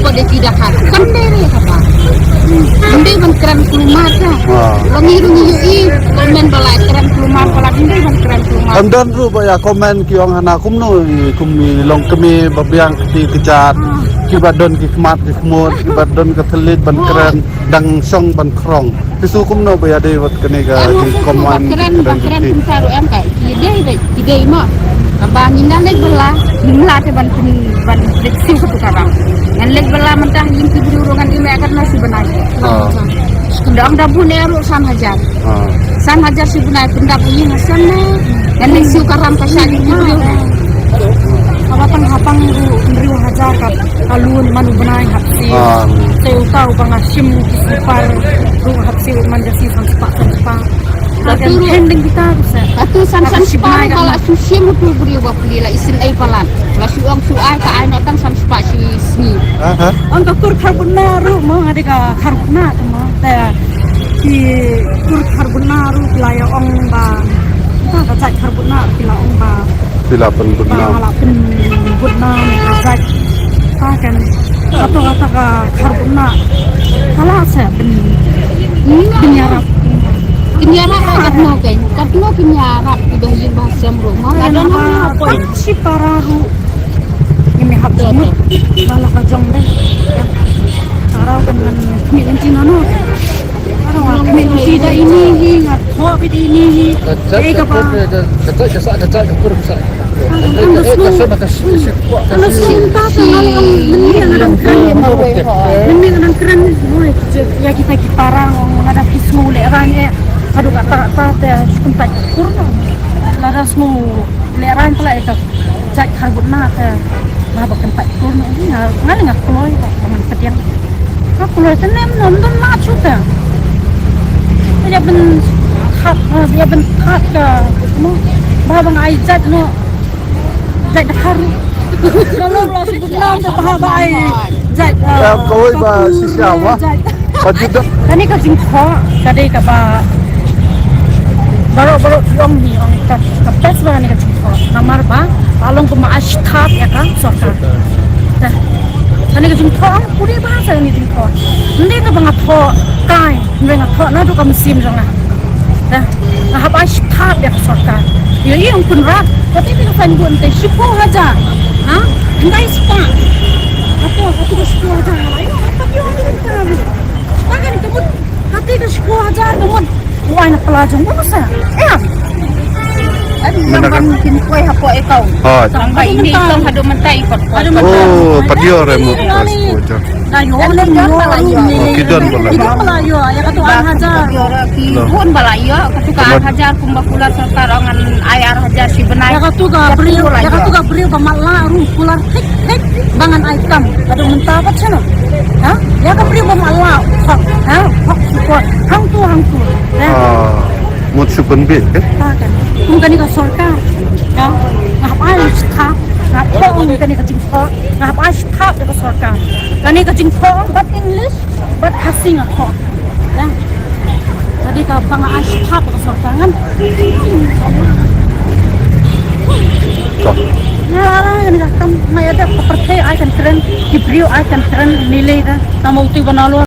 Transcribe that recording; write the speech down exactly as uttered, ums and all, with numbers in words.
Ko de ki da khat. Kam dei re kata. Kam dei ban kren kulmar ka. Long i rung i i. Komen ba la kren kulmar, ba la dei ban kren kulmar. Kam don ruh ba ïa komen ki ong hana kumno i kum i long kmie ba biang kti kjat. Ki ba don ki khmat ki khmut, ki ba don ka thylliej ban kren, dang shong ban khrong. Ki su kumno ba ïa dei wat kane ka jingkomen kren kren kumta ruh em ka. Ki dei ba ki dei mo. Ba ngin da leit bela, ngin la te ban pyn ban leit siew ka tu ka ram. Ngan leit bela mynta yin ki briew ruh ngan ïa me ka na si bnai. Dang da bun ruh san hajar. San hajar si bnai pyndap yin hasan ne. Ngan leit siew ka ram ka sha ki briew. Haba tang hapang ruh hynriew hajar ka. Alun man u bnai hap si. Te uta u ba nga shim ki sipar ruh hap si man ja si san spah san spah. Ka kan pending kita ruh sa. Atu san san spah ka la su shim u tu briew ba pli la isin ai palat. La su ong su ai ka ai na tang san spah shi sngi. Ong ka kur kharbuna ruh mo, nga dei ka kharbuna tu mo. Te ki kur kharbuna ruh la ïa ong ba. Ta ka jait kharbuna ki la ong ba. Phi la pynbud nam. Phi la pynbud nam ka jait. Ka kan. Kato kata ka kharbud na. Ka la sa pyn. Pyn ïarap. Pyn ïarap ka katno kan. Katno pyn ïarap ki ba ïing ba sem ruh. Ma ka don ha poi. Shi para ruh. Ngi me hap jumut. Ba la ka jong dei. Para kan ngan. Ni kan cina no. Ka jait ka pur, ka jait ka sa, ka jait ka pur ka sa. Ka sa, ka sa, ka sa. Ïa kita ki para nga da ki su lehrain eh. Haduh katta katta te shu kyntait ka pur. Lada shu lehrain pala eh ka jait kharbud na te. Nga ba kyntait pur nga, nga, nga kloi ba ngan pdiang. Nga kloi te nem nom don ma chu te. Te ïa ban khat, ïa ban khat ka mo. Ba ba nga ai jait no. Jait da kharu. Ka long la shu nam te ba ba ai jait. Ka koi ba shisha wa. Jait. Ka juda. Kane ka jingthoh ka dei kaba baroh baroh ki ong hi ong ka, ka best ba kane ka jingthoh. Namar ba ka long kumba ai shithap ïa ka sorkar. Te kane ka jingthoh ong puri ba sa kane ka jingthoh. Ym dei kaba nga thoh kai, ym dei nga thoh naduh ka mynsiem jong nga. Te nga hap ai shithap ïa ka sorkar. Ïa i ong Conrad, kata te ka signboard te shiphew hajar. Ha? Ym dei spah. Kata, kata ka shiphew hajar. Ayo, kata ka shiphew hajar. Kata ka mut. Kata ka shiphew hajar ka mut. Wai na pala jong mo sa. Eh. Adi yang ban kin koi hapoh account. Sampai ini account haduh mentai ikut koi. Oh, padior eh mo. Da yo, da yo, da yo. Ki don bala. Ki don bala yo, ïa katu ar hajar. Ki don bala yo, katu ka ar hajar kumba kular sorkar ong ngan ai ar hajar shi bnai. Ïa katu ka briew, ïa katu ka briew ba matlah ruh kular thik thik ba ngan ai kam. Haduh mynta pat shano. Ha? Ïa ka briew ba matlah. Ha? Hok support. Hangtu hangtu. Mut shu pynbit eh? Kum kane ka sorkar. Nga hap ai shithap. Nga hap ai kane ka jingthoh. Nga hap ai shithap ïa ka sorkar. Kane ka jingthoh bad English bad Khasi nga thoh. Kane ka ba nga ai shithap ïa ka sorkar ngan. Nga la la kane ka kam nga ïa dep ka pyrthei ai kan kren ki briew ai kan kren nilai ka. Tamo uti ba nalor